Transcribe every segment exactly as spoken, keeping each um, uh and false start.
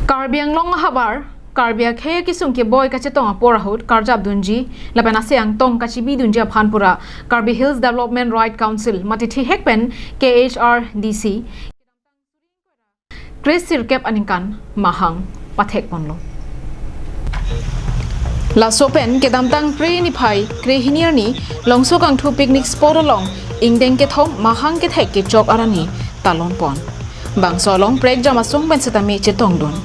Karbi Anglong ahavar Karbi akhei akesung keboi kachetong apor ahut karjap dunji lapen ase angtong kachebi dunji aphan pura Karbi Hills Development Right Council mate thihek pen K H R D C kre sirkep aningkan mahang pathek ponlo. Laso pen kedamtang Phre niphai kre hini arni Longso Kangthu picnic spot along ingdeng kethom mahang kethek kechok arani talon pon. Bangso along prekjam asong pen setame chetong dun.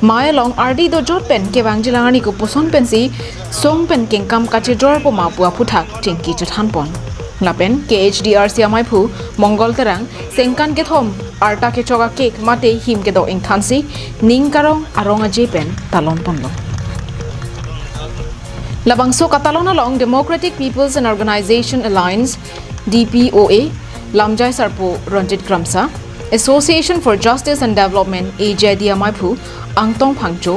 Mei along ardi dojot pen kevangjilang arni kopuson pensi song pen kengkam kachejor poma pu aphuthak chingki chethan pon. Lapen K H D R C amaiphu Mongol Terang sengkan kethom arta kechok a-cake mate him kedo ingthansi ning karong arong aje pen talon ponlo. Labangso katalon along Democratic People's and Organization Alliance, D P O A, Lamjai Sarpo Ranjit Kramsa, Association for Justice and Development, A J D amaiphu Angtong Phangcho,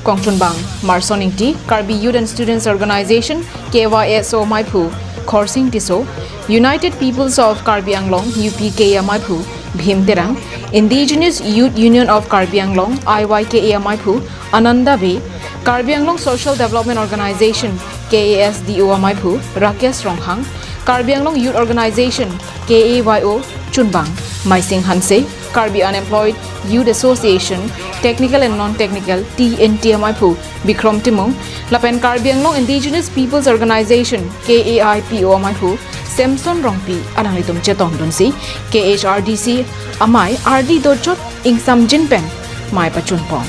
kongchunbang Marson Ingti, Karbi Youth and Students Organization, K Y S O amaiphu Khorsing Tisso, United Peoples of Karbi Anglong, U P K A amaiphu Bhim Terang, Indigenous Youth Union of Karbi Anglong, I Y K A amaiphu Ananda Bey, Karbi Anglong Social Development Organization, K A S D O amaiphu Rakesh Ronghang, Karbi Anglong Youth Organization, K A Y O chunbang Maising Hanse, Karbi Unemployed Youth Association, Technical and Non-Technical, T N T amaiphu Bikrom Timung, lapen Karbi Anglong Indigenous Peoples Organization, K A I P O amaiphu Samson Rongpi alanglitum chetong dunsi K H R D C amei ardi dojot ingsamjin pen mei pachun pon.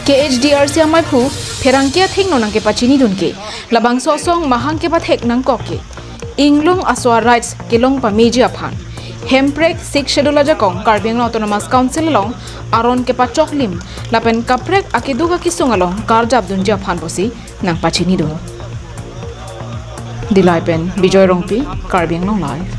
K H D R C amaiphu pherangke athengno nangkepachini dun ke labangso asong mahang kepathek nangkok ke inglong aso a-rights kelong pameji aphan Hemprek Sixth Schedule ajakong Karbi Anglong Autonomous Council along aron kepachoklim lapen kaprek akeduk akesung along karjap dunji aphan pusi nangpachini dun. Dillai pen Bijoy Rongpi, Karbi Anglong Live.